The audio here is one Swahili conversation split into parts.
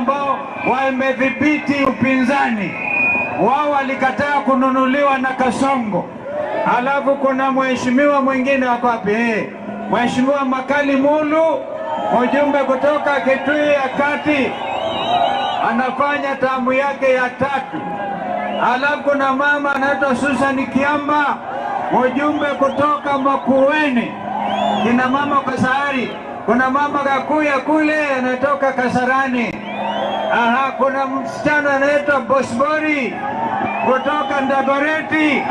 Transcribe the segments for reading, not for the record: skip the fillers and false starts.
ambao wamedhibiti upinzani. Wao walikataa kununuliwa na Kasongo. Alafu kuna mheshimiwa mwingine wako wapi? Mheshimiwa Makali Mulu, mjumbe kutoka Kitui ya Kati, anafanya tamu yake ya tatu. Alafu kuna mama anaitwa Susan Kiamba, mjumbe kutoka Makueni. Kina mama Kasahari, kuna mama Kakuya kule anatoka Kasarani. Aha, kuna msichana anaitwa Bosbori kutoka Ndagoreti,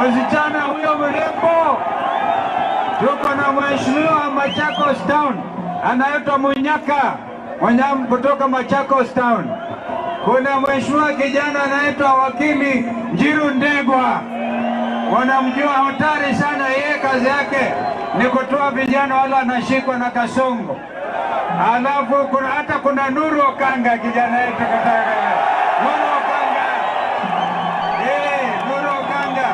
msichana huyo mrembo. Tuko na mheshimiwa Machakos Town anaitwa Munyaka Munyam kutoka Machakos Town. Kuna mheshimiwa kijana anaitwa wakili Njiru Ndegwa, wanamjua hatari sana yeye, kazi yake ni kutoa vijana wale wanashikwa na Kasongo. Alafu kuna hata kuna Nuru Okanga, kijana yetu kutoka Nuru Okanga. Nuru Okanga.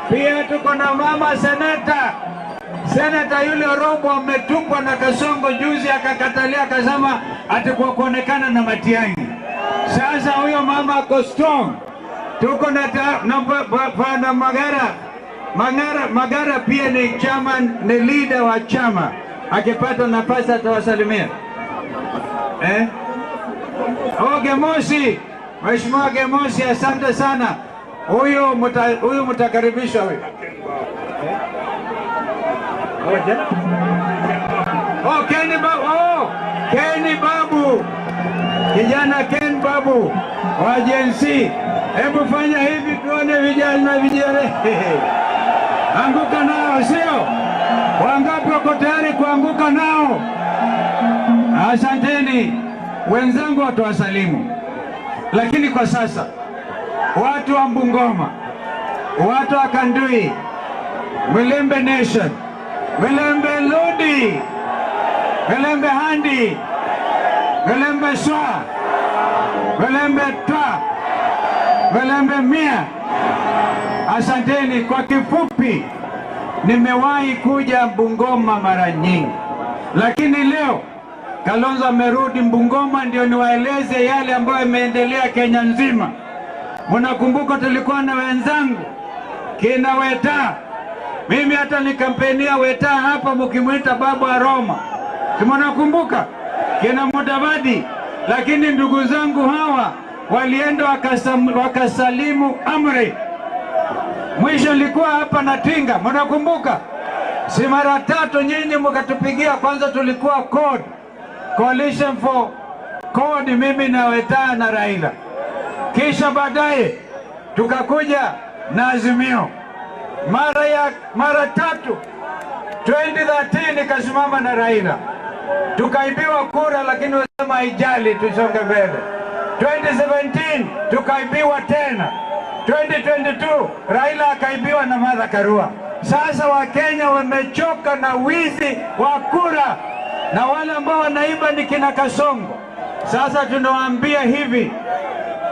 Pia tuko na mama seneta. Seneta yule Robo ametupwa na Kasongo juzi, akakatalia akasema ati kwa kuonekana na Matiang'i. Sasa huyo mama ako strong. Tuko na na Magara. Magara pia ni chairman, ni leader wa chama. Akipata nafasi atawasalimia. Oh, Gemosi. Mheshimiwa Gemosi, asante sana. Huyu mtakaribishwa huyu. Oh, Kenny Babu. Oh, Kenny Babu. Kijana Ken Babu wa Gen Z. Hebu fanya hivi tuone vijana vijana. Anguka nao, sio? Wangapi wako tayari kuanguka nao? Asanteni wenzangu, watawasalimu. Lakini kwa sasa watu wa Bungoma, watu wa Kandui, Mulembe Nation, Mulembe Lodi, Mulembe Handi, Mulembe Swa, Mulembe Twa, Mulembe Mia. Asanteni. Kwa kifupi, nimewahi kuja Bungoma mara nyingi, lakini leo Kalonzo amerudi Bungoma ndio niwaeleze yale ambayo yameendelea Kenya nzima. Mnakumbuka tulikuwa na wenzangu kina Weta. Mimi hata nikampenia Weta hapa mkimuita babu wa Roma. Mnakumbuka kina Mudavadi. Lakini ndugu zangu hawa walienda wakasalimu amri. Mwisho nilikuwa hapa na Tinga, mnakumbuka? Si mara tatu nyinyi mkatupigia. Kwanza tulikuwa CORD, Coalition for CORD, mimi na Weta na Raila. Kisha baadaye tukakuja na Azimio. Mara tatu 2013 nikasimama na Raila. Tukaibiwa kura, lakini wasema haijali, tusonge mbele. 2017 tukaibiwa tena. 2022 Raila akaibiwa na Martha Karua. Sasa Wakenya wamechoka na wizi wa kura, na wale ambao wanaiba ni kina Kasongo. Sasa tunawaambia hivi,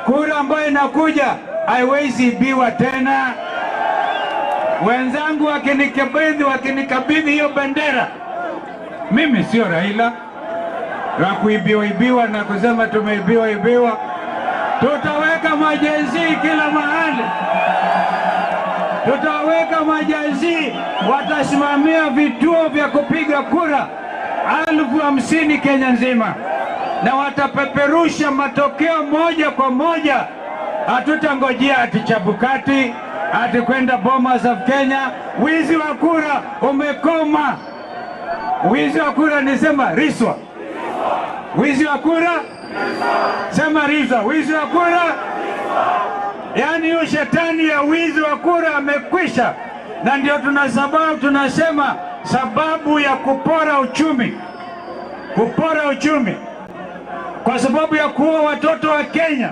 kura ambayo inakuja haiwezi ibiwa tena. Wenzangu wakinikabidhi hiyo bendera, mimi sio Raila wa kuibiwa ibiwa na kusema tumeibiwa ibiwa. Tutaweka majenzi kila mahali. Tutaweka majenzi, watasimamia vituo vya kupiga kura 50,000 Kenya nzima, na watapeperusha matokeo moja kwa moja. Hatutangojea ati Chabukati, ati kwenda Bomas of Kenya. Wizi wa kura umekoma. Wizi wa kura nisema riswa. Wizi wa kura sema riswa. Wizi wa kura, yani hiyo shetani ya wizi wa kura amekwisha. Na ndio tunasema sababu ya kupora uchumi. Kupora uchumi kwa sababu ya kuua watoto wa Kenya,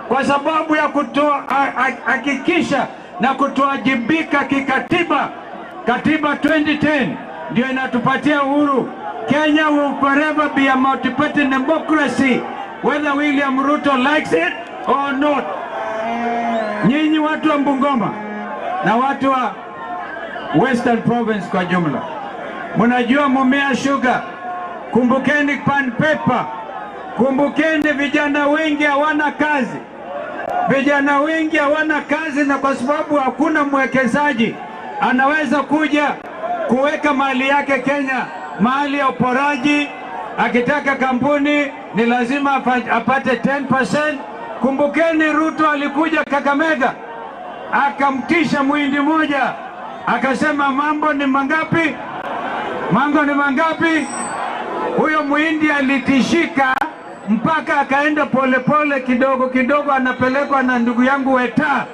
kwa sababu ya kutohakikisha na kutoajibika kikatiba. Katiba 2010 ndio inatupatia uhuru. Kenya will forever be a multi-party democracy, whether William Ruto likes it or not. Nyinyi watu wa Bungoma na watu wa Western Province kwa jumla, mnajua Mumia Sugar Kumbukeni pan paper. Kumbukeni vijana wengi hawana kazi. Vijana wengi hawana kazi, na kwa sababu hakuna mwekezaji anaweza kuja kuweka mali yake Kenya, mali ya uporaji. Akitaka kampuni ni lazima apate 10%. Kumbukeni Ruto alikuja Kakamega akamtisha muhindi moja, akasema mambo ni mangapi? Mambo ni mangapi? Huyo muhindi alitishika mpaka akaenda polepole kidogo kidogo, anapelekwa na ndugu yangu Weta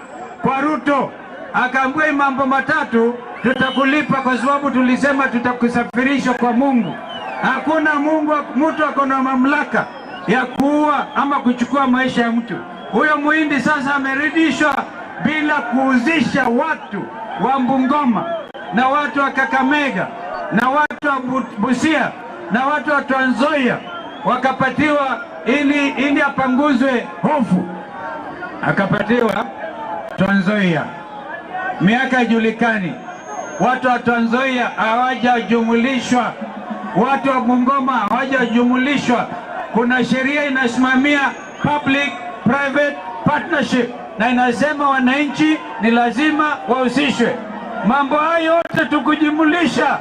kwa Ruto, akaambiwa mambo matatu tutakulipa kwa sababu tulisema tutakusafirisha kwa Mungu. Hakuna Mungu, mtu ako na mamlaka ya kuua ama kuchukua maisha ya mtu. Huyo muhindi sasa ameridishwa bila kuuzisha watu wa Bungoma na watu wa Kakamega na watu wa Busia na watu wa Trans Nzoia, wakapatiwa ili apanguzwe hofu, akapatiwa Trans Nzoia. Miaka haijulikani, watu wa Trans Nzoia hawajajumulishwa, watu wa Bungoma hawajajumulishwa. Kuna sheria inasimamia public private partnership na inasema wananchi ni lazima wahusishwe. Mambo hayo yote tukujumulisha,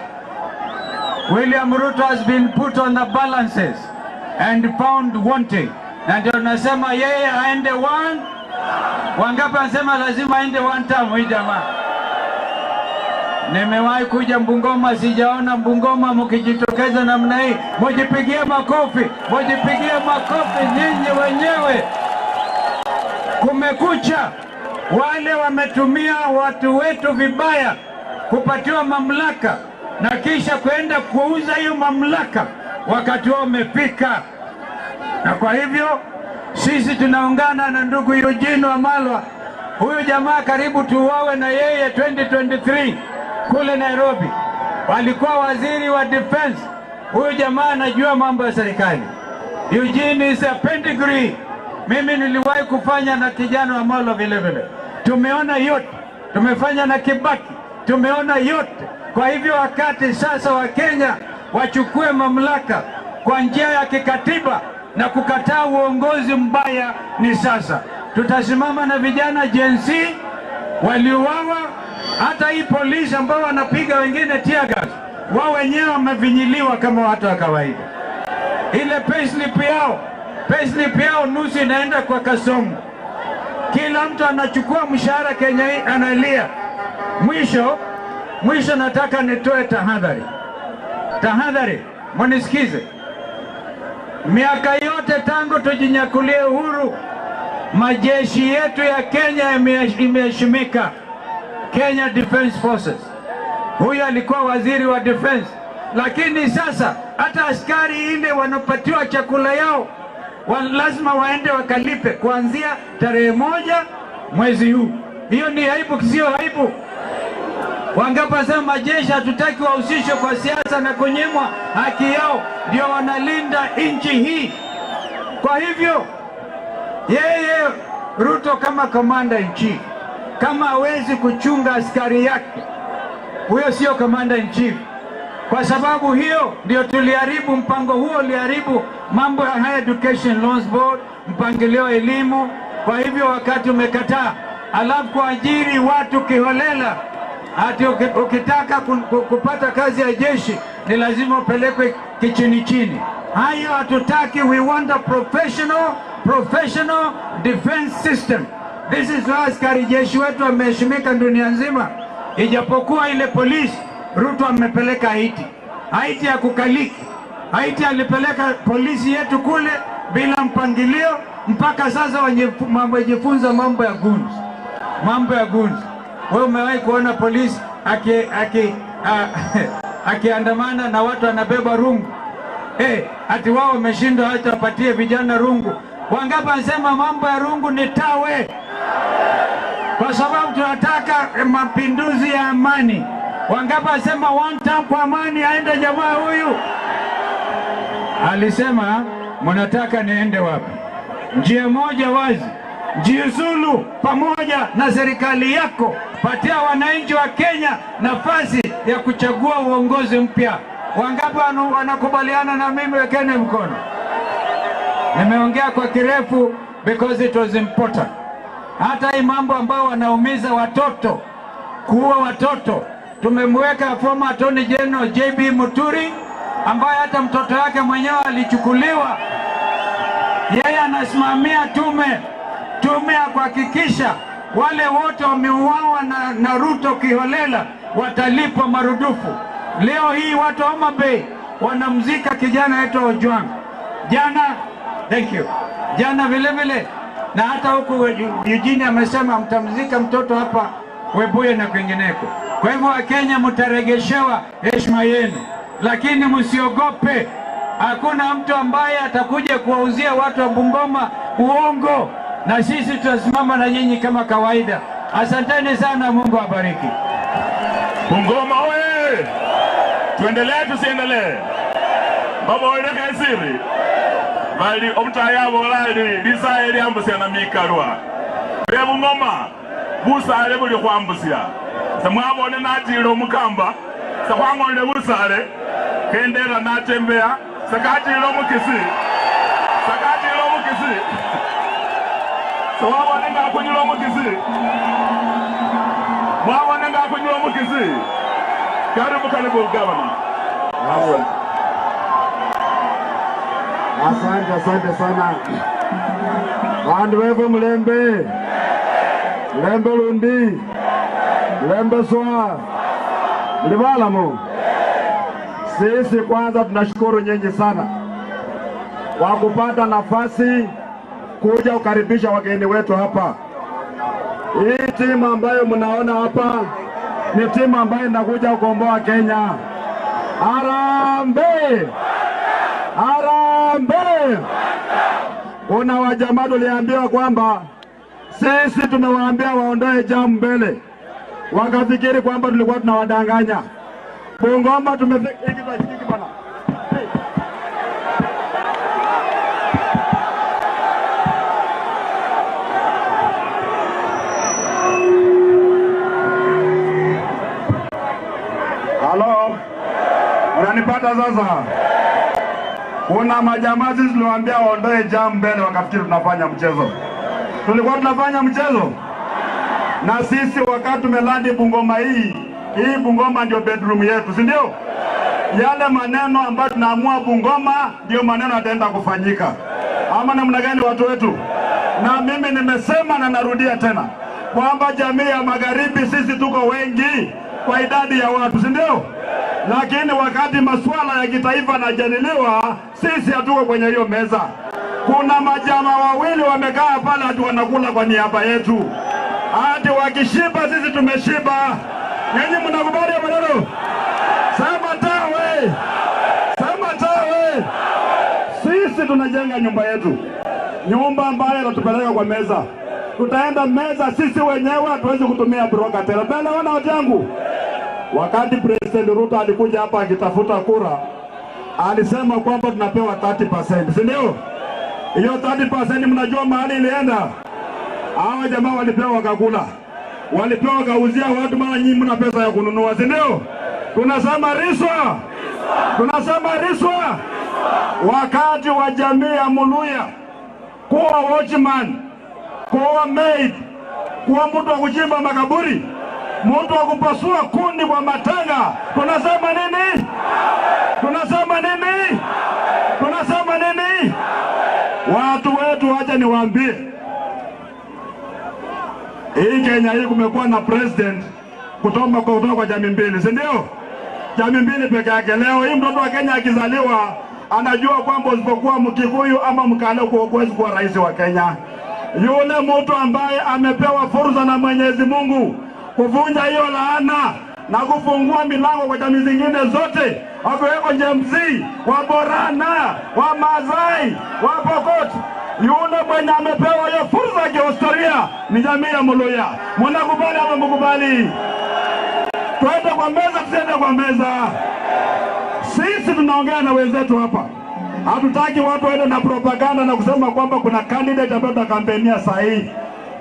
William Ruto has been put on the balances and found wanting. Na ndio nasema yeye aende one. Wangapi anasema lazima aende one term huyu jamaa? Nimewahi kuja Bungoma, sijaona Bungoma mkijitokeza namna hii. Mjipigie makofi, mjipigie makofi nyinyi wenyewe. Kumekucha. Wale wametumia watu wetu vibaya kupatiwa mamlaka na kisha kwenda kuuza hiyo mamlaka, wakati wao umefika. Na kwa hivyo sisi tunaungana na ndugu Eugene Wamalwa. Huyu jamaa karibu tuuawe na yeye 2023 kule Nairobi. Walikuwa waziri wa defense. Huyu jamaa anajua mambo ya serikali. Eugene is a pedigree. Mimi niliwahi kufanya na kijana Wamalwa vile vile. Tumeona yote. Tumefanya na Kibaki. Tumeona yote. Kwa hivyo wakati sasa wa Kenya wachukue mamlaka kwa njia ya kikatiba na kukataa uongozi mbaya ni sasa. Tutasimama na vijana Gen Z waliuawa, hata hii polisi ambao wanapiga wengine tear gas, wao wenyewe wamevinyiliwa kama watu wa kawaida. Ile payslip yao nusu inaenda kwa Kasongo. Kila mtu anachukua mshahara Kenya hii analia. Mwisho nataka nitoe tahadhari. Tahadhari, mnisikize. Miaka yote tangu tujinyakulie uhuru, majeshi yetu ya Kenya imeheshimika. Kenya Defence Forces. Huyu alikuwa waziri wa defense. Lakini sasa hata askari ile wanapatiwa chakula yao lazima waende wakalipe kuanzia tarehe 1 mwezi huu. Hiyo ni aibu, sio aibu? Wangapi sema majeshi hatutaki wahusishwe kwa siasa na kunyimwa haki yao, ndio wanalinda nchi hii. Kwa hivyo yeye Ruto kama commander in chief, kama hawezi kuchunga askari yake, huyo sio commander in chief. Kwa sababu hiyo ndio tuliharibu mpango huo, uliharibu mambo ya Higher Education Loans Board, mpangilio elimu. Kwa hivyo wakati umekataa, alafu kuajiri watu kiholela, ati ukitaka kupata kazi ya jeshi ni lazima upelekwe kichini chini. Hayo hatutaki. We want a professional defense system. This is why askari jeshi wetu wameheshimika dunia nzima. Ijapokuwa ile polisi Ruto amepeleka Haiti, Haiti ya kukaliki. Haiti alipeleka polisi yetu kule bila mpangilio, mpaka sasa wamejifunza mambo ya guns. Mambo ya guns. Wewe umewahi kuona polisi akiandamana na watu anabeba rungu? Ati wao wameshindwa hata wapatie vijana rungu. Wangapi wanasema mambo ya rungu ni tawe? Kwa sababu tunataka mapinduzi ya amani. Wangapi wanasema one time kwa amani aende jamaa huyu? Alisema mnataka niende wapi? Njia moja wazi, jiuzulu pamoja na serikali yako. Patia wananchi wa Kenya nafasi ya kuchagua uongozi mpya. Wangapi wanakubaliana na mimi? Wekeni mkono. Nimeongea kwa kirefu because it was important. Hata hii mambo ambao wanaumiza watoto, kuua watoto, tumemweka former Attorney General JB Muturi ambaye hata mtoto yake mwenyewe alichukuliwa. Yeye anasimamia tume ya kuhakikisha wale wote wameuawa na Ruto kiholela watalipwa marudufu. Leo hii watu wa Homa Bay wanamzika kijana wetu Ojwang. Jana, thank you. Jana vile vile, na hata huku Eugene amesema mtamzika mtoto hapa Webuye na kwingineko. Kwa hivyo Wakenya, mtaregeshewa heshima yenu, lakini msiogope. Hakuna mtu ambaye atakuja kuwauzia watu wa Bungoma uongo, na sisi tutasimama na nyinyi kama kawaida. Asanteni sana, Mungu awabariki. Bungoma oye! Tuendelee tusiendelee? Baba oye siri. Bali omutaya bolali lisaye lyambusia na mikalwa. Be Bungoma busale buli khwambusia. Semwabone natile omukamba, sekhwang'onile busale, kendela natembea, sekatile omukisi. Sekatile omukisi. Sewabone ngakunyula omukisi. Mwabone ngakunyula omukisi. Karibu karibu governor. Asante, asante sana. Bandu wewe mulembe. Mulembe lundi. Mulembe swa. Mlibalamu. Sisi kwanza tunashukuru nyinyi sana kwa kupata nafasi kuja kukaribisha wageni wetu hapa. Hii timu ambayo mnaona hapa ni timu ambayo inakuja kukomboa Kenya. Harambee! Harambee! Kuna wajamaa tuliambiwa kwamba sisi tumewaambia waondoe jamu mbele, wakafikiri kwamba tulikuwa tunawadanganya. Bungoma tumefika hiki bwana. Halo, unanipata sasa? Kuna majamaa sisi tuliwaambia waondoe jamu mbele, wakafikiri tunafanya mchezo. Tulikuwa tunafanya mchezo? Na sisi wakati tumelandi Bungoma hii, hii Bungoma ndio bedroom yetu, si ndio? Yale maneno ambayo tunaamua Bungoma ndio maneno yataenda kufanyika. Ama namna gani watu wetu? Na mimi nimesema na narudia tena kwamba jamii ya magharibi sisi tuko wengi kwa idadi ya watu, si ndio? Lakini wakati masuala ya kitaifa yanajadiliwa, sisi hatuko kwenye hiyo meza. Kuna majamaa wawili wamekaa pale hatu wanakula kwa niaba yetu. Hadi wakishiba sisi tumeshiba. Nyinyi mnakubali maneno? Sema tawe. Sema tawe. Sisi tunajenga nyumba yetu. Nyumba ambayo inatupeleka kwa meza. Tutaenda meza sisi wenyewe, hatuwezi kutumia broker tena. Bela wana watu yangu. Wakati President Ruto alikuja hapa akitafuta kura, alisema kwamba tunapewa 30%, si ndio? Hiyo 30% mnajua mahali ilienda? Hawa jamaa walipewa wakakula. Walipewa wakauzia watu, mara nyinyi mna pesa ya kununua, si ndio? Tunasema riswa. Tunasema riswa. Wakati wa jamii ya Muluya kuwa watchman, kuwa maid, kuwa mtu wa kuchimba makaburi, mtu wa kupasua kundi kwa matanga, tunasema nini? Tunasema nini? Tunasema nini? Watu wetu, acha niwaambie, hii Kenya hii kumekuwa na president kutoka kwa jamii mbili, si ndio? Jamii mbili peke yake. Leo hii mtoto wa Kenya akizaliwa anajua kwamba usipokuwa Mkikuyu ama Mkale huwezi kuwa rais wa Kenya. Yule mtu ambaye amepewa fursa na Mwenyezi Mungu kuvunja hiyo laana na kufungua milango kwa jamii zingine zote, wakiweko Jemzi, wa Borana, wa Mazai, wa Pokot, yule mwenye amepewa hiyo fursa ya kihistoria ni jamii ya Muluya. Mnakubali ama mkubali? Tuende kwa meza, tusiende kwa meza? Sisi tunaongea na wenzetu hapa. Hatutaki watu waende na propaganda na kusema kwamba kuna candidate ambaye tutakampenia sahihi.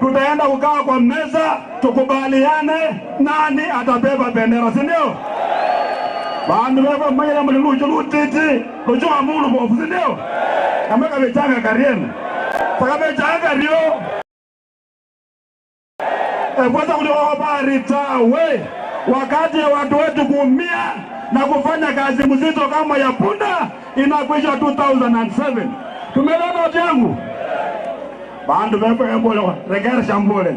Tutaenda kukaa kwa meza, tukubaliane nani atabeba bendera, si ndio? Bandu baba manyira muli lucho lutiti lucho amulu bofu, si ndio? Ameka bechanga karienu. Takabechanga kario. Kwanza kuliko habari tawe wakati ya watu wetu kuumia na kufanya kazi mzito kama ya punda inakwisha 2007. Tumeelewana watu yangu? Bandu baba embole regera shambole.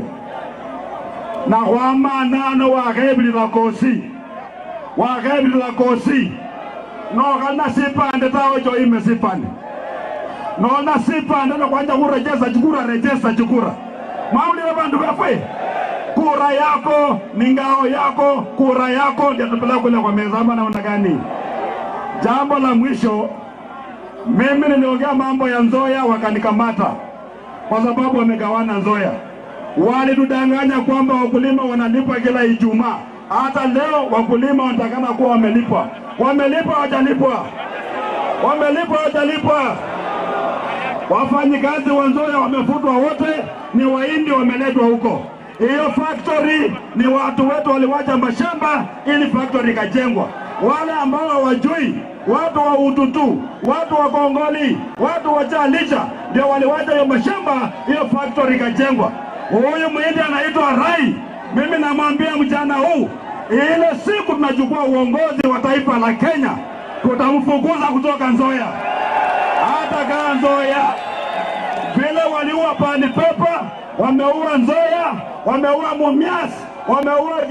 Na kwama nano wakebili kosi. Wakebili kosi. No kana sipande tawe jo ime sipande. No na sipande na kwanja kurejeza chukura rejeza chukura. Mauli ya bandu bafwe. Kura yako ni ngao yako, kura yako ndio tupeleka kule kwa meza ama naona gani? Jambo la mwisho, mimi niliongea mambo ya Nzoia wakanikamata kwa sababu wamegawana Nzoia. Walitudanganya kwamba wakulima wanalipwa kila Ijumaa. Hata leo wakulima wanatakana kuwa wamelipwa. Wamelipwa hawajalipwa? Wamelipwa hawajalipwa? Wafanyikazi wa Nzoia wamefutwa wote, ni Wahindi wameletwa huko. Hiyo factory ni watu wetu waliwacha mashamba ili factory ikajengwa. Wale ambao hawajui, watu wa Ututu, watu wa Kongoli, watu wa Chalicha ndio waliwacha hiyo mashamba, hiyo factory ikajengwa. Huyu Mhindi anaitwa Rai. Mimi namwambia mchana huu, ile siku tunachukua uongozi wa taifa la Kenya, tutamfukuza kutoka Nzoia. Hata kaa Nzoia. Vile waliua Pani Pepa, wameua Nzoia, wameua Mumias, wameua.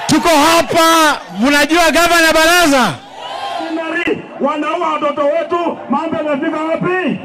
Tuko hapa, mnajua gavana Baraza wanaua watoto wetu, mambo yamefika wapi?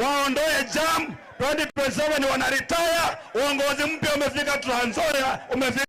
Waondoe jam 2027 wanaretire, uongozi mpya umefika Trans Nzoia, umefika.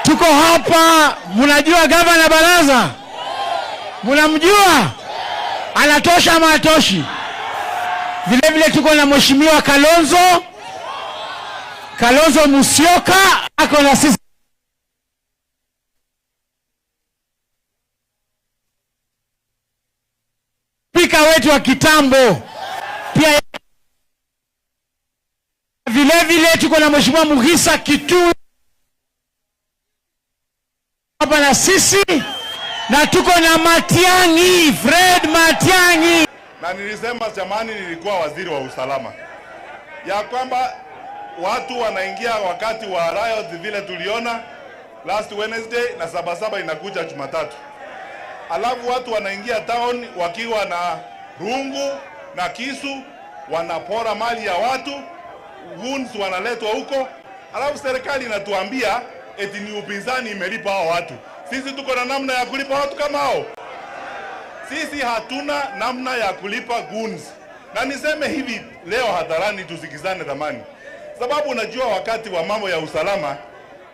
Tuko hapa, mnajua gavana Baraza? Mnamjua? Anatosha ama hatoshi? Vile vile tuko na Mheshimiwa Kalonzo Musyoka ako na sisi. Spika wetu wa kitambo pia. Vile vile tuko na Mheshimiwa Mukhisa Kituyi hapa na sisi, na tuko na Matiang'i, Fred Matiang'i. Na nilisema zamani, nilikuwa waziri wa usalama, ya kwamba watu wanaingia wakati wa riot vile tuliona last Wednesday na Sabasaba inakuja Jumatatu, alafu watu wanaingia town wakiwa na rungu na kisu, wanapora mali ya watu, goons wanaletwa huko, alafu serikali inatuambia eti ni upinzani imelipa hao watu. Sisi tuko na namna ya kulipa watu kama hao? Sisi hatuna namna ya kulipa goons. Na niseme hivi leo hadharani, tusikizane dhamani, sababu unajua wakati wa mambo ya usalama,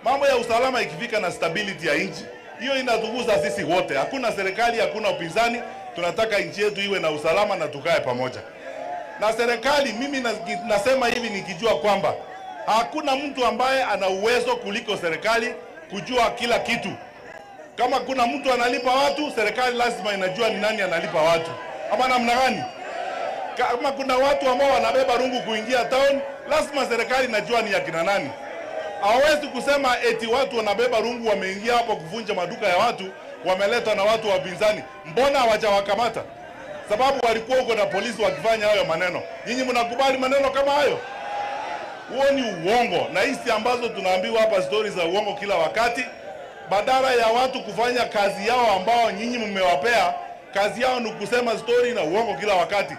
mambo ya usalama ikifika na stability ya nchi, hiyo inatugusa sisi wote. Hakuna serikali, hakuna upinzani, tunataka nchi yetu iwe na usalama na tukae pamoja na serikali. Mimi nasema hivi nikijua kwamba hakuna mtu ambaye ana uwezo kuliko serikali kujua kila kitu. Kama kuna mtu analipa watu, serikali lazima inajua ni nani analipa watu, ama namna gani? Kama kuna watu ambao wanabeba rungu kuingia town, lazima serikali inajua ni akina nani. Hawawezi kusema eti watu wanabeba rungu wameingia hapo kuvunja maduka ya watu, wameletwa na watu wa upinzani. Mbona hawajawakamata? Sababu walikuwa huko na polisi wakifanya hayo maneno. Nyinyi mnakubali maneno kama hayo? Huo ni uongo, na hizi ambazo tunaambiwa hapa stori za uongo kila wakati, badala ya watu kufanya kazi yao ambao nyinyi mmewapea, kazi yao ni kusema stori na uongo kila wakati.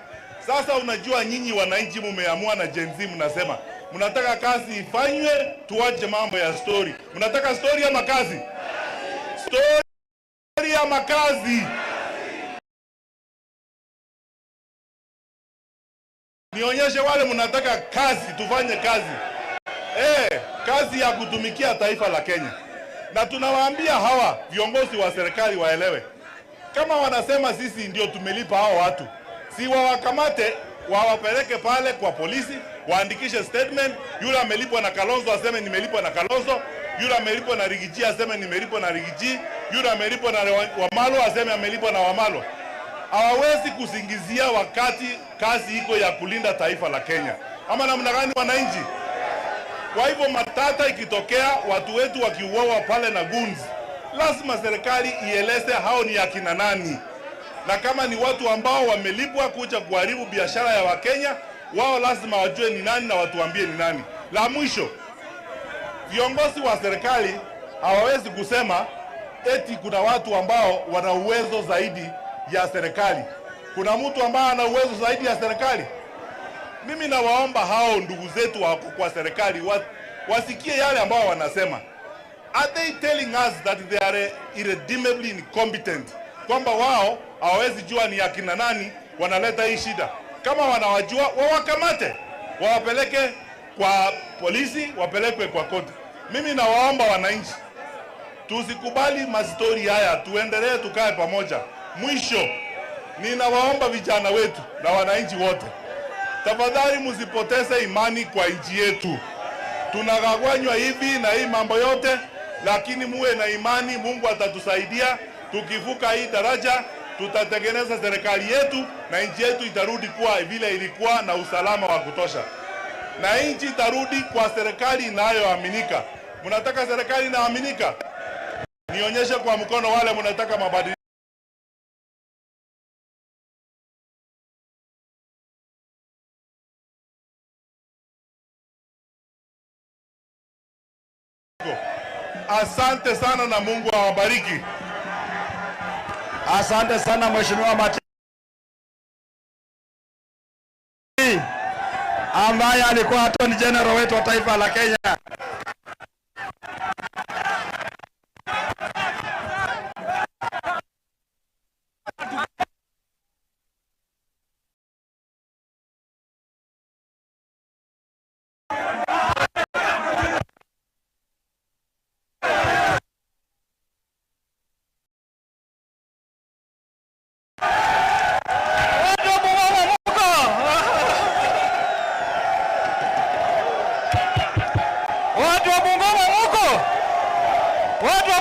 Sasa unajua nyinyi wananchi mmeamua na Gen Z mnasema mnataka kazi ifanywe, tuache mambo ya stori. Mnataka stori ama kazi? Stori ama kazi? Nionyeshe wale mnataka kazi, tufanye kazi. Kazi ya kutumikia taifa la Kenya. Na tunawaambia hawa viongozi wa serikali waelewe, kama wanasema sisi ndio tumelipa hao watu, si wawakamate wawapeleke pale kwa polisi, waandikishe statement. Yule amelipwa na Kalonzo aseme nimelipwa na Kalonzo, yule amelipwa na Riggy G aseme nimelipwa na Riggy G, yule amelipwa na Wamalwa aseme amelipwa na Wamalwa. Hawawezi kusingizia wakati kazi iko ya kulinda taifa la Kenya, ama namna gani wananchi? Kwa hivyo matata ikitokea, watu wetu wakiuawa pale na goons, lazima serikali ieleze hao ni akina nani, na kama ni watu ambao wamelipwa kuja kuharibu biashara ya Wakenya, wao lazima wajue ni nani na watuambie ni nani. La mwisho, viongozi wa serikali hawawezi kusema eti kuna watu ambao wana uwezo zaidi ya serikali. Kuna mtu ambaye ana uwezo zaidi ya serikali? Mimi nawaomba hao ndugu zetu wako kwa serikali wasikie yale ambao wanasema. Are they telling us that they are irredeemably incompetent? Kwamba wao hawawezi jua ni akina nani wanaleta hii shida. Kama wanawajua, wawakamate, wawapeleke kwa polisi, wapelekwe kwa koti. Mimi nawaomba wananchi, tusikubali mastori haya, tuendelee tukae pamoja. Mwisho, ninawaomba vijana wetu na wananchi wote, tafadhali msipoteze imani kwa nchi yetu. Tunagawanywa hivi na hii mambo yote, lakini muwe na imani, Mungu atatusaidia. Tukivuka hii daraja, tutatengeneza serikali yetu na nchi yetu itarudi kuwa vile ilikuwa na usalama wa kutosha, na nchi itarudi kwa serikali inayoaminika. Mnataka serikali inaaminika? Nionyeshe kwa mkono wale mnataka mabadiliko. Asante sana na Mungu awabariki. Asante sana Mheshimiwa Matiang'i ambaye alikuwa Attorney General wetu wa taifa la Kenya.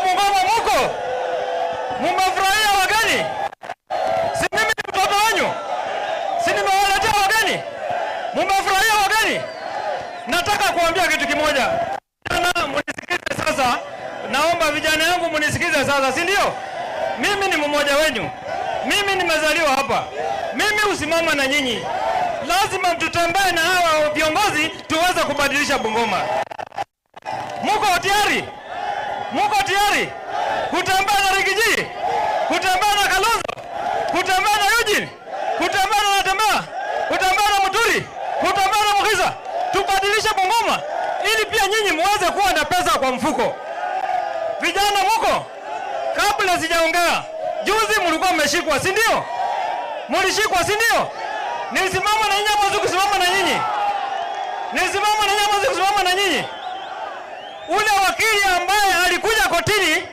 Bungoma muko? Mumefurahia wageni? Si mimi ni mtoto wenyu? Si nimewaletea wageni? Mumefurahia wageni? Nataka kuambia kitu kimoja. Vijana munisikize sasa. Naomba vijana yangu munisikize sasa, si ndio? Mimi ni mmoja wenyu. Mimi nimezaliwa hapa. Mimi husimama na nyinyi. Lazima tutembee na hawa viongozi tuweze kubadilisha Bungoma. Muko tayari? Muko tayari kutembea na Riggy G? Kutembea na Kalonzo? Kutembea na Eugene? Kutembea na Natembeya? Kutembea na Muturi? Kutembea na Mukhisa? Tubadilishe Bungoma ili pia nyinyi muweze kuwa na pesa kwa mfuko. Vijana muko? Kabla sijaongea, juzi mlikuwa mmeshikwa, si ndio? Mlishikwa, si ndio? Nilisimama na nyinyi ama sikusimama na nyinyi? Nilisimama na nyinyi ama sikusimama na nyinyi? Ule wakili ambaye alikuja kotini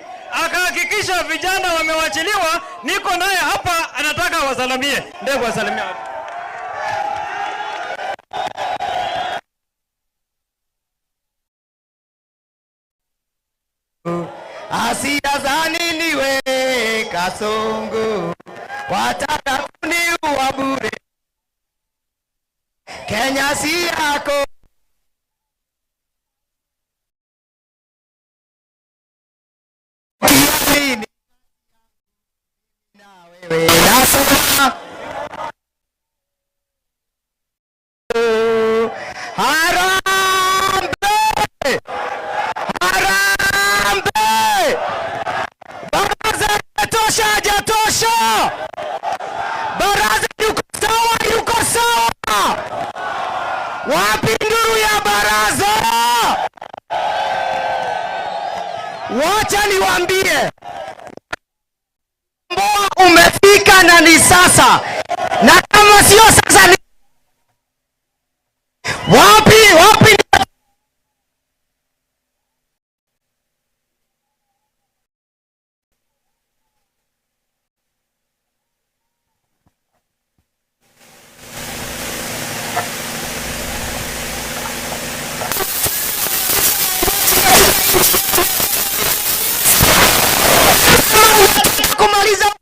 akahakikisha vijana wamewachiliwa, niko naye hapa, anataka wasalimie. Ndio wasalimie. Hasira za nini we Kasongo, wataka kuniua bure. Kenya si yako. Nini? Na wewe nasema Harambee! Harambee! Baraza tosha, hajatosha. Baraza yuko sawa, yuko sawa. Wapi nduru ya baraza? Wacha niwaambie, mboa umefika na ni sasa, na kama sio sasa ni wapi? Wapi? Kumaliza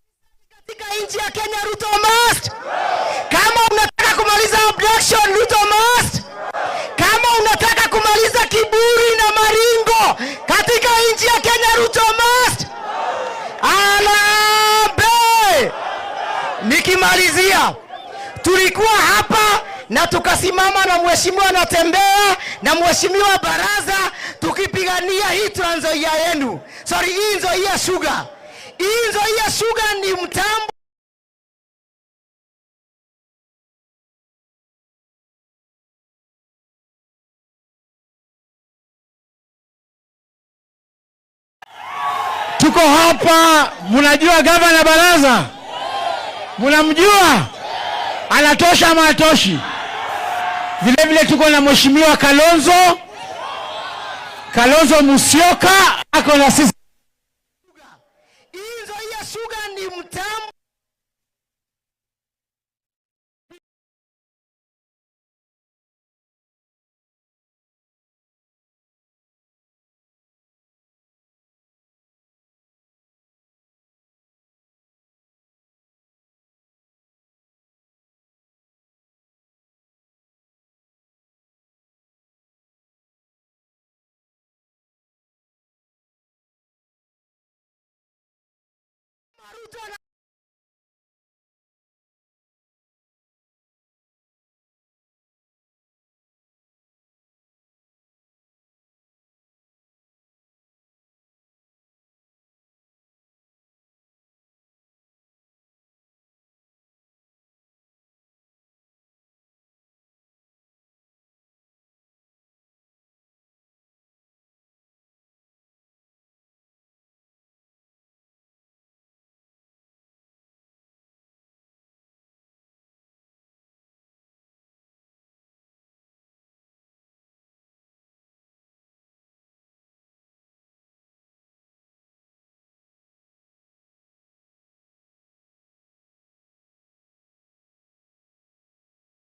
katika nchi ya Kenya, Ruto must. Kama unataka kumaliza abduction, Ruto must. Kama unataka kumaliza kiburi na maringo katika nchi ya Kenya, Ruto must. Harambee! Nikimalizia, tulikuwa hapa na tukasimama na mheshimiwa Natembeya na mheshimiwa Baraza tukipigania hii Trans Nzoia yenu. Sorry, hii Nzoia Sugar. Hii Nzoia Sugar ni mtambo. Tuko hapa, mnajua gavana Baraza? Mnamjua? Anatosha ama hatoshi? Vile vile tuko na mheshimiwa Kalonzo Musyoka ako na sisi. Hii Nzoia Sugar ni mtambo. Ruto.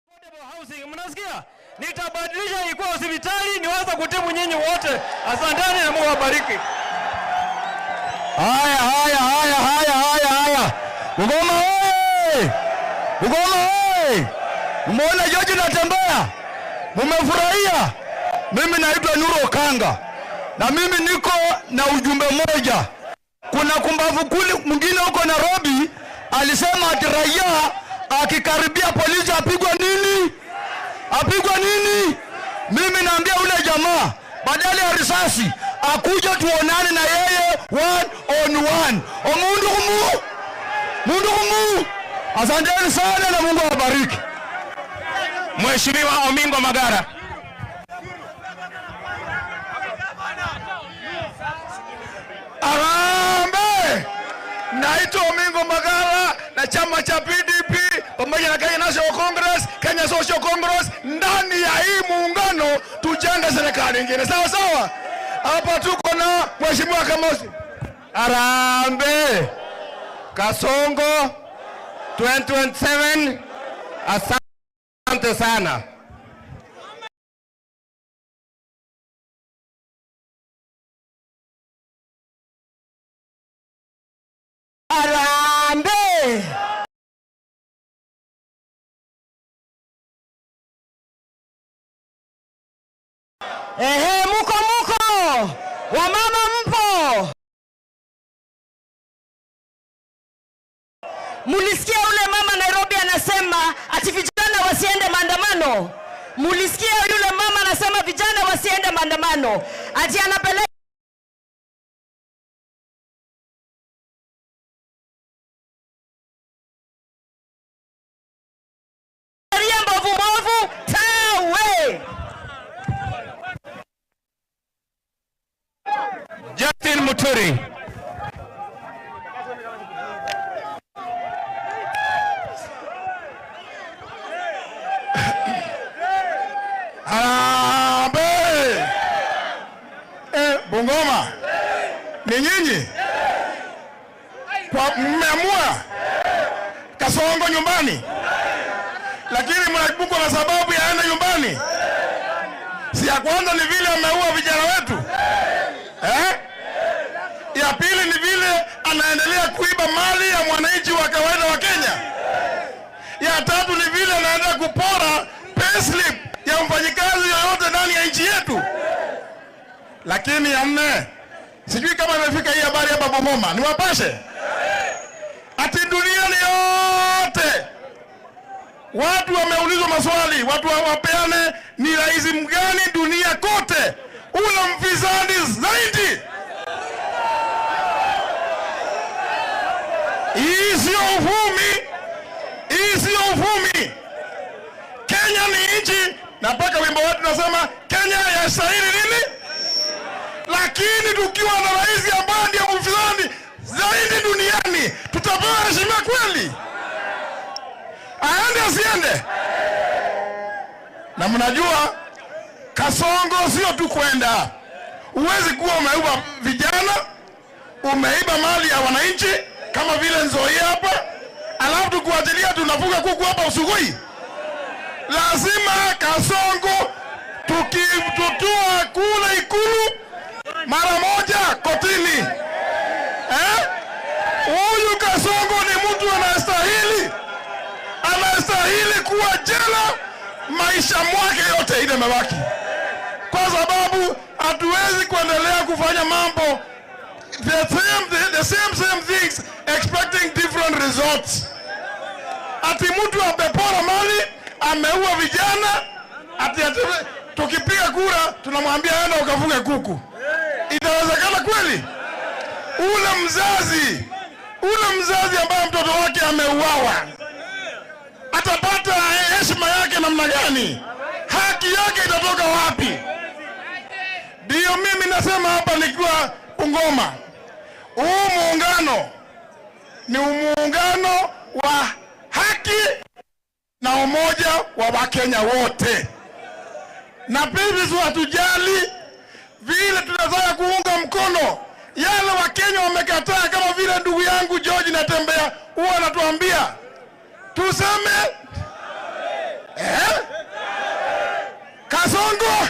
Affordable housing, mnasikia? Nitabadilisha ikuwa hospitali niweze kutibu nyinyi wote. Asanteni na Mungu awabariki. Haya, haya, haya, haya, haya, haya. Bungoma oye! Bungoma oye! Umeona George Natembeya? Mumefurahia? Mimi naitwa Nuru Okanga na mimi niko na ujumbe moja. Kuna kumbavu kuli mwingine huko Nairobi alisema ati raia akikaribia polisi apigwe nini? Apigwe nini? Mimi naambia ule jamaa, badala ya risasi akuja tuonane na yeye one on one. Omundu kumu mundu kumu. Asanteni sana na Mungu awabariki. Mheshimiwa Omingo Magara. Harambee! Naitwa Omingo Magara na chama cha PDP pamoja na Kenya National Congress, Kenya Social Congress, ndani ya hii muungano tujenge serikali nyingine. Sawa sawa. Hapa tuko na Mheshimiwa Kamosi. Harambee! Kasongo 2027. Asante sana. Harambee! Ehe, muko muko, wamama mpo? Mulisikia ule mama Nairobi anasema ati vijana wasiende maandamano? Mulisikia yule mama anasema vijana wasiende maandamano, ati anapeleka sheria mbovu mbovu tawe. Justin Muturi. Harambee! Bungoma ni nyinyi kwa mmeamua Kasongo nyumbani, lakini mnakumbuka na sababu ya aende nyumbani. Si ya kwanza ni vile ameua vijana wetu, eh? Ya pili ni vile anaendelea kuiba mali ya mwananchi wa kawaida wa Kenya. Ya tatu ni vile anaendelea kupora payslip ya mfanyikazi yoyote ndani ya nchi yetu. Lakini ya nne, sijui kama imefika hii habari hapa Bungoma, niwapashe ati duniani yote watu wameulizwa maswali, watu wapeane ni rais mgani dunia kote ule mfisadi zaidi. Hii sio uvumi, hii sio uvumi. Kenya ni nchi, na mpaka wimbo wetu nasema Kenya yastahili nini, lakini tukiwa na rais ambaye ndiye mfisadi zaidi duniani, tutapewa heshima kweli? Aende asiende? Na mnajua Kasongo sio tu kwenda, huwezi kuwa umeiba vijana, umeiba mali ya wananchi kama vile Nzoia hapa, alafu tukuachilia tunafuga kuku hapa Usugui. Lazima Kasongo tukitutua kule Ikulu mara moja kotini. Huyu Kasongo ni mtu anastahili kuwa jela maisha mwake yote ile mebaki, kwa sababu hatuwezi kuendelea kufanya mambo the same things expecting different results. Ati mtu amepora mali, ameua vijana, ati tukipiga kura tunamwambia enda ukafuge kuku. Itawezekana kweli? Ule mzazi ambaye mtoto wake ameuawa atapata heshima yake namna gani? Haki yake itatoka wapi? Ndiyo mimi nasema hapa nikiwa Bungoma, huu muungano ni muungano wa haki na umoja wa Wakenya wote, na pili hatujali vile tunataka kuunga mkono yale Wakenya wamekataa, kama vile ndugu yangu George Natembeya huwa anatuambia tuseme Kasongo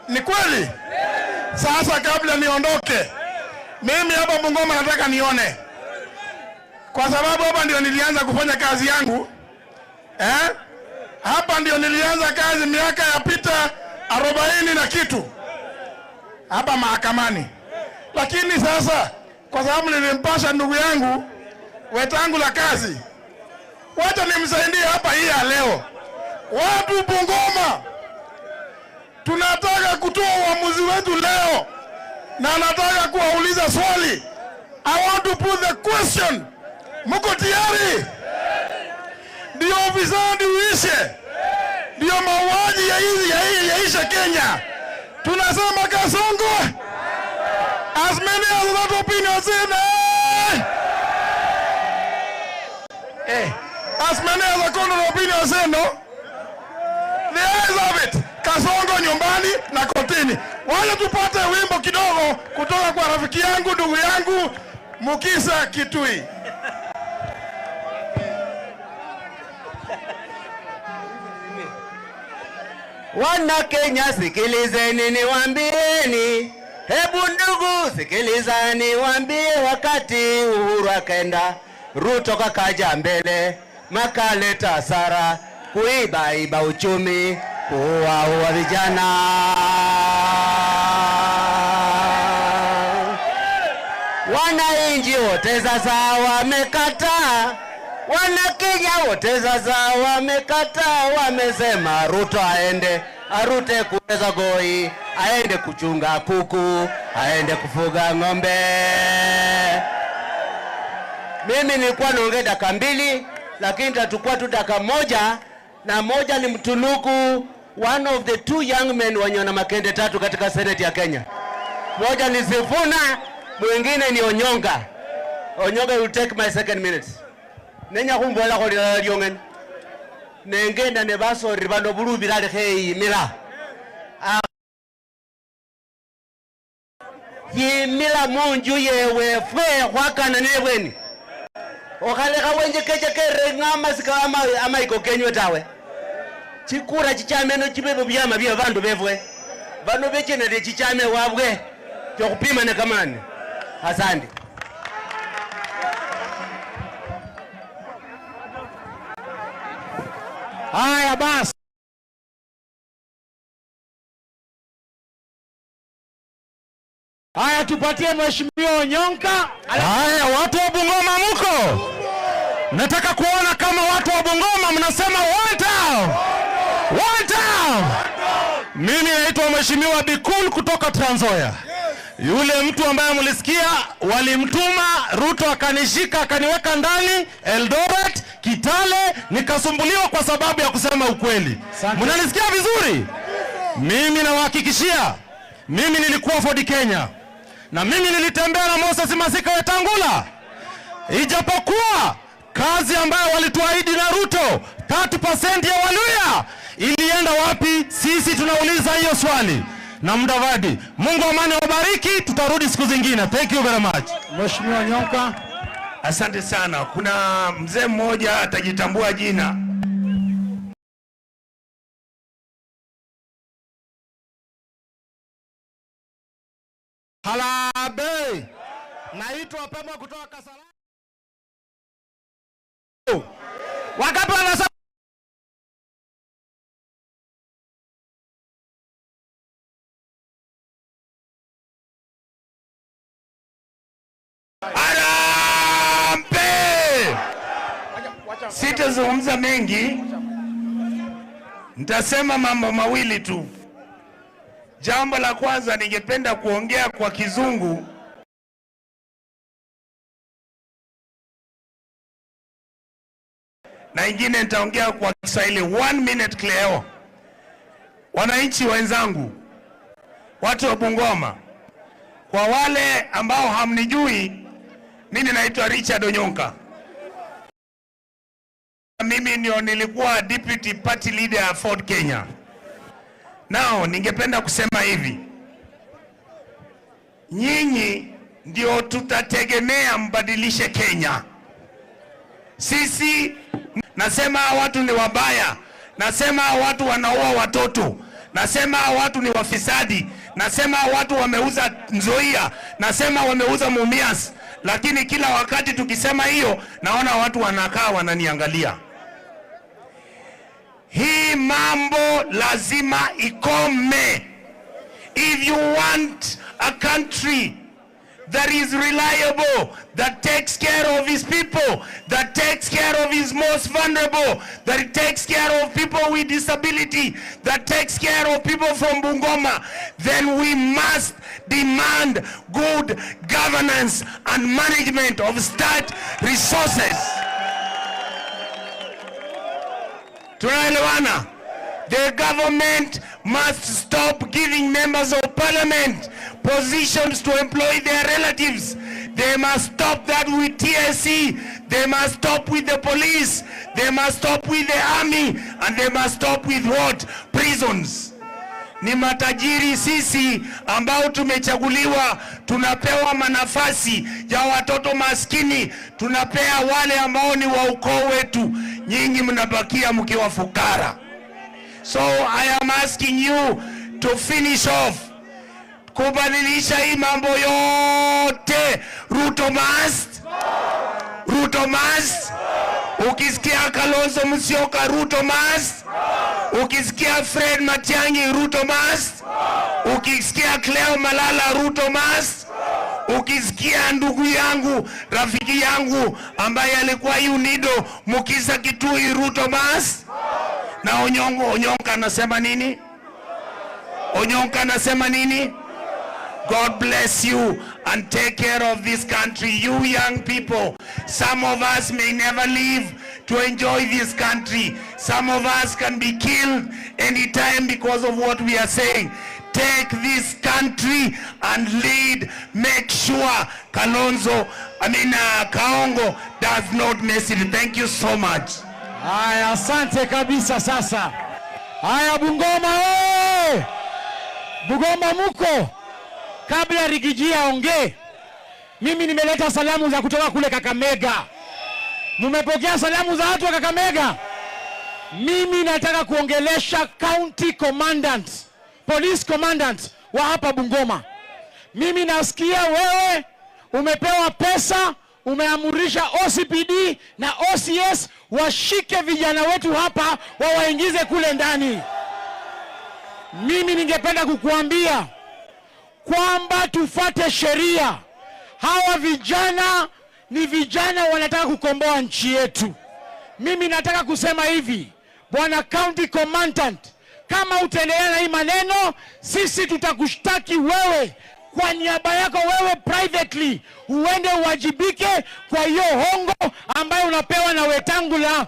ni kweli. Sasa kabla niondoke, Mimi hapa Bungoma nataka nione, kwa sababu hapa ndio nilianza kufanya kazi yangu, eh? Hapa ndio nilianza kazi miaka ya pita 40 na kitu hapa mahakamani, lakini sasa kwa sababu nilimpasha ndugu yangu Wetangula kazi, wacha nimsaidie hapa hii ya leo. Watu Bungoma, tunataka kutoa uamuzi wetu leo, na nataka kuwauliza swali. I want to put the question. Mko tayari? Ndio ufisadi uishe, ndio mauaji ya hizi ya hii yaishe Kenya. Tunasema Kasongo, as many as that opinion say no. As many as the contrary opinion say no. The ayes have it. Kasongo nyumbani na kotini. Wacha tupate wimbo kidogo kutoka kwa rafiki yangu, ndugu yangu Mukisa Kitui. Wana Kenya, sikilizeni niwaambieni, hebu ndugu sikilizani niwaambie, wakati Uhuru akaenda, Ruto kakaja mbele, makaleta hasara, kuiba iba uchumi, kuua vijana. Wananchi wote sasa wamekataa, wana Kenya wote sasa wamekataa, wamesema Ruto aende arute kuweza goi, aende kuchunga kuku, aende kufuga ng'ombe. Mimi nilikuwa naongea dakika 2, lakini tatakuwa tu dakika 1, na moja ni mtunuku one of the two young men wenye wana makende 3 katika Senate ya Kenya. Moja ni Sifuna, mwingine ni Onyonka. Onyonka will take my second minute. Nenya khumbola kholila lyongene. Nengenda ne basori bano bulubila lekheyimila. Yimila munju yewe fwe khwakana ne bweni. Okhalekha wenje keche kere ng'amasika amaiko kenywe tawe. Chikura chichameno chibebo byama bya bandu befwe. Bano bechenere chichame wabwe. Chokupima ne kamani. Asante. Haya basi. Haya tupatie Mheshimiwa Onyonka. Haya watu wa Bungoma mko? Nataka kuona kama watu wa Bungoma mnasema one town. One town. Mimi naitwa Mheshimiwa Bikul kutoka Trans Nzoia. Yule mtu ambaye mlisikia walimtuma Ruto akanishika akaniweka ndani Eldoret, Kitale, nikasumbuliwa kwa sababu ya kusema ukweli. Mnanisikia vizuri? Mimi nawahakikishia, mimi nilikuwa Ford Kenya na mimi nilitembea na Moses Masika Wetangula. Ijapokuwa kazi ambayo walituahidi na Ruto 30% ya Waluya ilienda wapi? Sisi tunauliza hiyo swali. Na Mudavadi, Mungu amani wabariki, tutarudi siku zingine. Thank you very much. Mheshimiwa Nyonka. Asante sana. Kuna mzee mmoja atajitambua jina. Harambee. Naitwa Pema kutoka Kasarani. Wangapi wanasema Harambee! Sitazungumza mengi, nitasema mambo mawili tu. Jambo la kwanza, ningependa kuongea kwa Kizungu na ingine nitaongea kwa Kiswahili. 1 minute Cleo. Wananchi wenzangu, watu wa Bungoma, kwa wale ambao hamnijui, mimi naitwa Richard Onyonka. Mimi ndio nilikuwa deputy party leader ya Ford Kenya. Nao ningependa kusema hivi, nyinyi ndio tutategemea mbadilishe Kenya. Sisi nasema watu ni wabaya, nasema watu wanaua watoto, nasema watu ni wafisadi, Nasema watu wameuza Nzoia, nasema wameuza Mumias, lakini kila wakati tukisema hiyo naona watu wanakaa wananiangalia. Hii mambo lazima ikome. If you want a country that is reliable, that takes care of his people, that takes care of his most vulnerable, that takes care of people with disability, that takes care of people from Bungoma, then we must demand good governance and management of state resources. Tunaelewana? The government must stop giving members of parliament positions to employ their relatives. They must stop that with TSC. They must stop with the police. They must stop with the army. And they must stop with what? Prisons. Ni matajiri sisi ambao tumechaguliwa, tunapewa manafasi ya watoto maskini, tunapea wale ambao ni wa ukoo wetu, nyinyi mnabakia mkiwa fukara. So I am asking you to finish off kubadilisha hii mambo yote. Ruto must, Ruto must. Ukisikia Kalonzo Musyoka, Ruto must. Ukisikia Fred Matiang'i, Ruto must. Ukisikia Cleo Malala, Ruto must. Ukisikia ndugu yangu, rafiki yangu ambaye alikuwa UNIDO, Mukisa Kitui, Ruto must. Na Onyongo, Onyonka anasema nini? Onyonka anasema nini? God bless you and take care of this country. You young people, some of us may never live to enjoy this country. Some of us can be killed anytime because of what we are saying. Take this country and lead. Make sure Kaongo does not mess it. Thank you so much. Haya, asante kabisa. Sasa haya, Bungoma oye! Bungoma muko? Kabla Riggy G aongee, mimi nimeleta salamu za kutoka kule Kakamega. Mumepokea salamu za watu wa Kakamega? Mimi nataka kuongelesha county commandant, police commandant wa hapa Bungoma. Mimi nasikia wewe umepewa pesa, umeamurisha OCPD na OCS washike vijana wetu hapa wawaingize kule ndani. Mimi ningependa kukuambia kwamba tufate sheria. Hawa vijana ni vijana wanataka kukomboa nchi yetu. Mimi nataka kusema hivi, Bwana County Commandant, kama utaendelea na hii maneno, sisi tutakushtaki wewe kwa niaba yako wewe privately, uende uwajibike kwa hiyo hongo ambayo unapewa na Wetangula.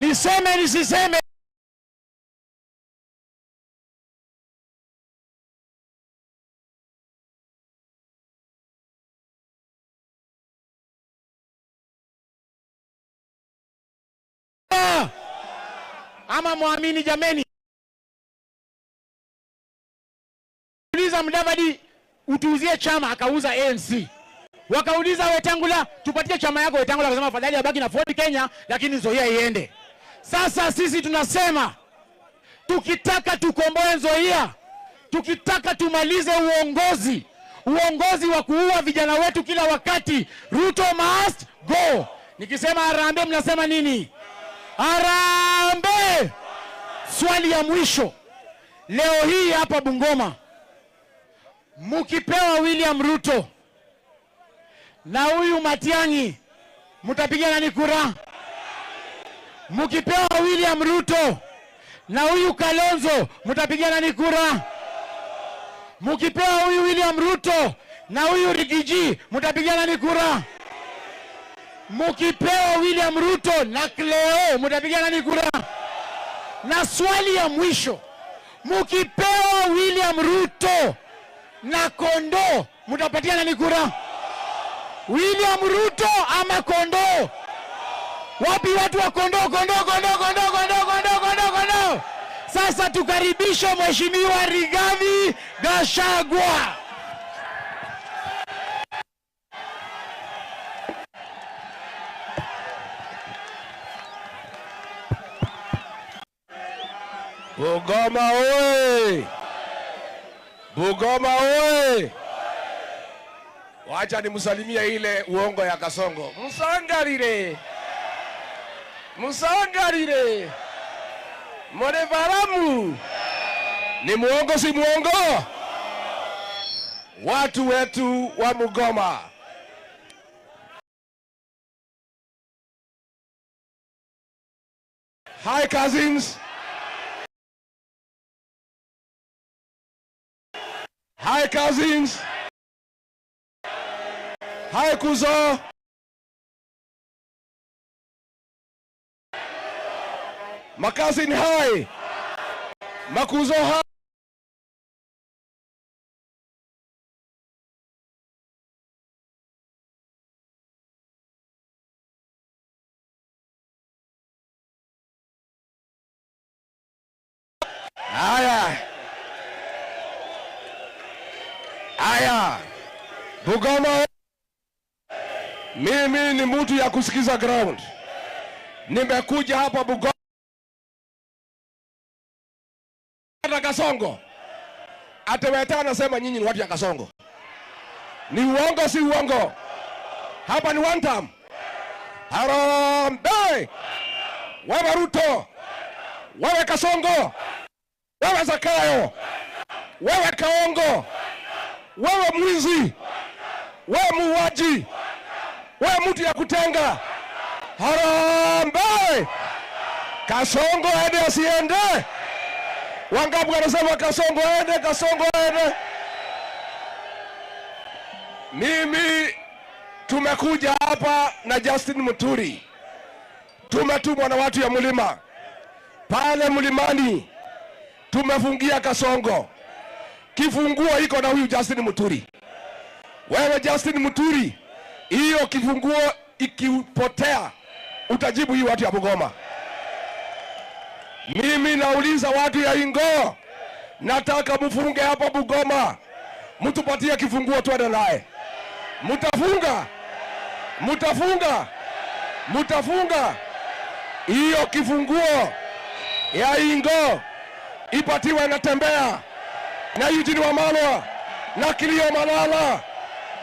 Niseme nisiseme? Ama muamini jameni? Uliza Mudavadi utuuzie chama, akauza ANC. Wakauliza Wetangula tupatie chama yako, Wetangula akasema afadhali abaki na Ford Kenya lakini Nzoia iende. Sasa sisi tunasema tukitaka tukomboe Nzoia, tukitaka tumalize uongozi wa kuua vijana wetu kila wakati, Ruto must go. Nikisema harambee mnasema nini? Harambee! Swali ya mwisho leo hii hapa Bungoma, mukipewa William Ruto na huyu Matiang'i, mtapiga nani kura? Mukipewa William Ruto na huyu Kalonzo, mtapiga nani kura? Mukipewa huyu William Ruto na huyu Riggy G, mtapiga nani kura? Mukipewa William Ruto na Cleo, mtapiga nani kura? Na swali ya mwisho, Mkipewa William Ruto na kondoo, mtapatia nani kura? William Ruto ama kondoo? Wapi watu wa kondoo? Kondoo, kondoo, kondoo, kondoo, kondoo, kondoo, kondoo. Sasa tukaribishe Mheshimiwa Rigathi Gachagua. Bungoma oye! Bungoma oye! Wacha nimsalimie ile uongo ya Kasongo. Msangarire. Msangarire. Mwanevaramu. Ni muongo si muongo? Watu wetu wa Bungoma. Hi cousins. Hi cousins. Hi kuzo. Makasin hi. Makuzo hi. Haya. Haya. Bungoma, mimi ni mtu ya kusikiza ground. Nimekuja hapa Bungoma na Kasongo. Ateweta anasema nyinyi ni watu ya Kasongo. Ni uongo si uongo? Hapa ni one time. Harambee. Wewe Ruto, wewe Kasongo, wewe Zakayo, wewe Kaongo, wewe mwizi, wewe muuaji, wewe mtu ya kutenga. Harambee. Kasongo aende asiende? Wangapi wanasema Kasongo aende, Kasongo aende? Mimi tumekuja hapa na Justin Muturi. Tumetumwa na watu ya mlima. Pale mlimani tumefungia Kasongo. Kifunguo iko na huyu Justin Muturi. Wewe Justin Muturi, hiyo kifunguo ikipotea utajibu hii watu ya Bungoma. Mimi nauliza watu ya Ingo, nataka mfunge hapa Bungoma. Mtupatie kifunguo twende naye. Mtafunga? Mtafunga? Mtafunga? Hiyo kifunguo ya Ingo ipatiwe Natembea na Eugene Wamalwa na Kilio Malala.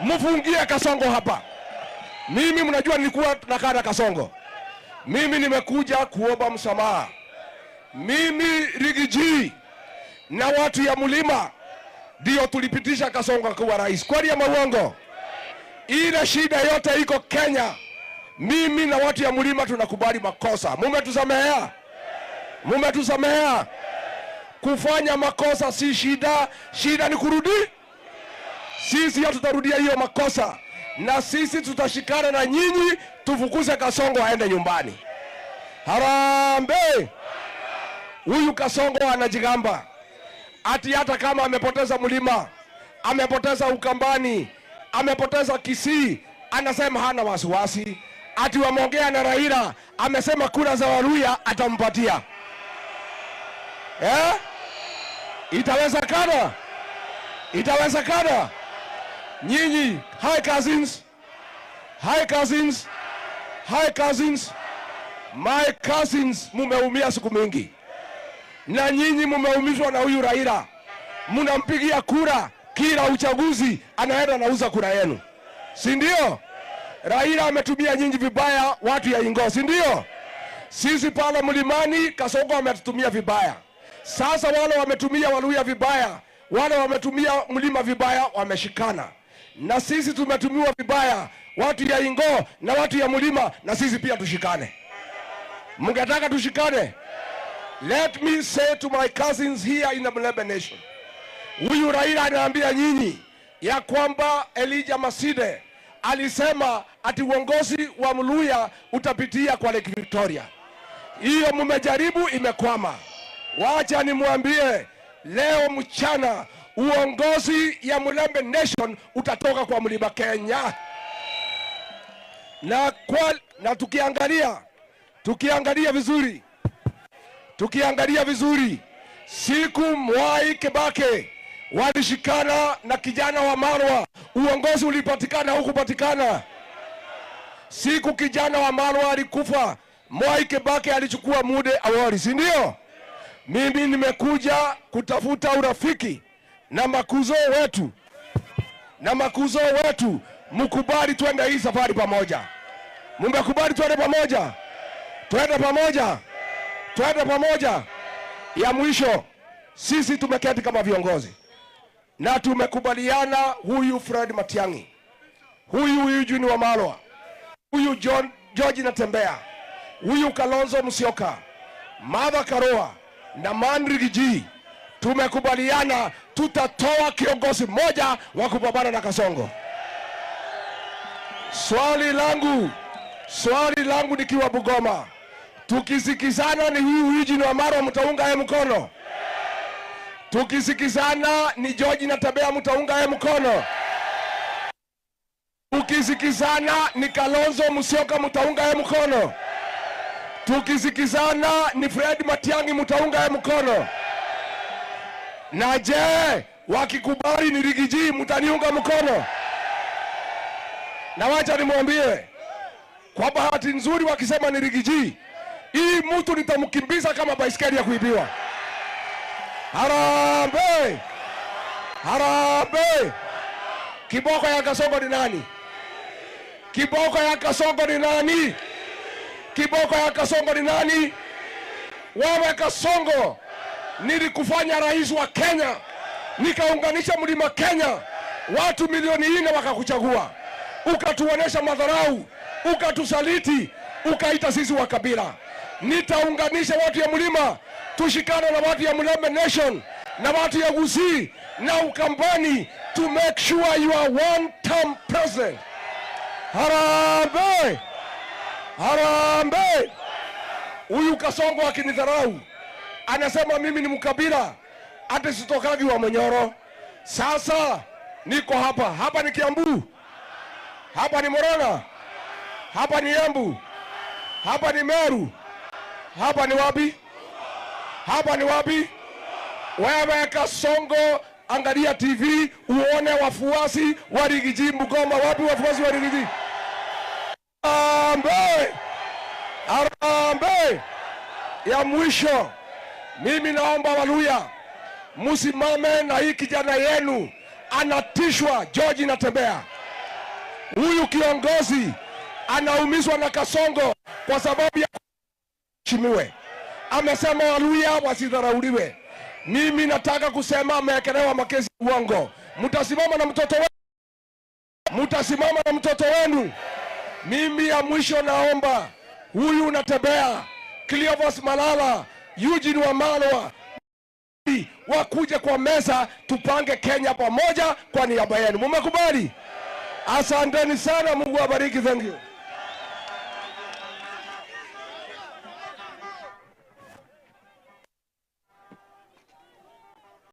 Mfungie Kasongo hapa. Mimi mnajua nilikuwa nakaa na Kasongo. Mimi nimekuja kuomba msamaha. Mimi Rigiji na watu ya mlima ndio tulipitisha Kasongo kuwa rais. Kweli ama uongo? Ile shida yote iko Kenya. Mimi na watu ya mlima tunakubali makosa. Mumetusamehea? Mumetusamehea? Kufanya makosa si shida, shida ni kurudi. Sisi hatutarudia hiyo makosa, na sisi tutashikana na nyinyi tufukuze Kasongo aende nyumbani. Harambee. Huyu Kasongo anajigamba ati hata kama amepoteza mlima, amepoteza Ukambani, amepoteza Kisii, anasema hana wasiwasi. Ati wameongea na Raila, amesema kura za Waluya atampatia. Eh? Itawezekana? Itawezekana? Nyinyi, hi cousins. Hi cousins. Hi cousins. My cousins, mumeumia siku mingi. Na nyinyi mumeumizwa na huyu Raila. Mnampigia kura kila uchaguzi, anaenda anauza kura yenu. Si ndio? Raila ametumia nyinyi vibaya watu ya Ingo, si ndio? Sisi pale mlimani Kasongo ametutumia vibaya. Sasa wale wametumia Waluya vibaya, wale wametumia mlima vibaya, wameshikana. Na sisi tumetumiwa vibaya, watu ya Ingo na watu ya mlima, na sisi pia tushikane. Mngetaka tushikane? Let me say to my cousins here in the Mulembe Nation. Huyu Raila anaambia nyinyi ya kwamba Elijah Maside alisema ati uongozi wa Mluya utapitia kwa Lake Victoria. Hiyo mmejaribu, imekwama. Wacha nimwambie Leo mchana uongozi ya Mulembe Nation utatoka kwa Mlima Kenya. Na tukiangalia vizuri, tukiangalia vizuri, siku Mwai Kibaki walishikana na kijana wa Marwa, uongozi ulipatikana hukupatikana. Siku kijana wa Marwa alikufa, Mwai Kibaki alichukua muda awali, si ndio? Mimi nimekuja kutafuta urafiki na makuzo wetu, mkubali twende hii safari pamoja. Mmekubali twende pamoja? Twende pamoja, twende pamoja. Ya mwisho, sisi tumeketi kama viongozi na tumekubaliana, huyu Fred Matiang'i, huyu Eugene Wamalwa, huyu John George Natembeya, huyu Kalonzo Musyoka, Martha Karua na Mandri G, tumekubaliana tutatoa kiongozi mmoja wa kupambana na Kasongo. Swali langu nikiwa Bungoma, tukisikizana ni huyu Eugene Wamalwa mtaunga yeye mkono? Tukisikizana ni George Natembeya mtaunga yeye mkono? Tukisikizana ni Kalonzo Musyoka mtaunga yeye mkono? Tukisikizana ni Fred Matiang'i mtaunga yeye mkono? Na je, wakikubali ni Rigiji mtaniunga mkono? Na wacha nimwambie, kwa bahati nzuri wakisema ni Rigiji, hii mtu nitamkimbiza kama baiskeli ya kuibiwa. Harambee! Harambee! Kiboko ya Kasongo ni nani? Kiboko ya Kasongo ni nani? Kiboko ya Kasongo ni nani? Wewe Kasongo, nilikufanya rais wa Kenya, nikaunganisha Mlima Kenya, watu milioni 4 wakakuchagua, ukatuonesha madharau, ukatusaliti, ukaita sisi wa kabila. Nitaunganisha watu ya mlima, tushikane na watu ya Mulembe Nation na watu ya Gusii na Ukambani to make sure you are one term president. Harambee! Harambee! Huyu Kasongo akinidharau, anasema mimi ni mkabila, hata sitokagi wa Monyoro. Sasa niko hapa, hapa ni Kiambu, hapa ni Murang'a, hapa ni Embu, hapa ni Meru, hapa ni wapi? Hapa ni wapi? Wewe Kasongo, angalia TV uone wafuasi wa Rigiji Bungoma. Wapi wafuasi wa Rigiji? Harambee! Harambee! Ya mwisho, mimi naomba Waluya msimame na hii kijana yenu anatishwa, George Natembeya. Huyu kiongozi anaumizwa na Kasongo kwa sababu ya kuheshimiwe. Amesema Waluya wasidharauliwe. Mimi nataka kusema ameekelewa makesi uongo. Mtasimama na mtoto wenu. Mtasimama na mtoto wenu. Mimi ya mwisho naomba huyu Natembeya, Cleophas Malala, Eugene Wamalwa wakuje kwa meza tupange Kenya pamoja kwa niaba yenu. Mmekubali? Asanteni sana, Mungu awabariki. Thank you.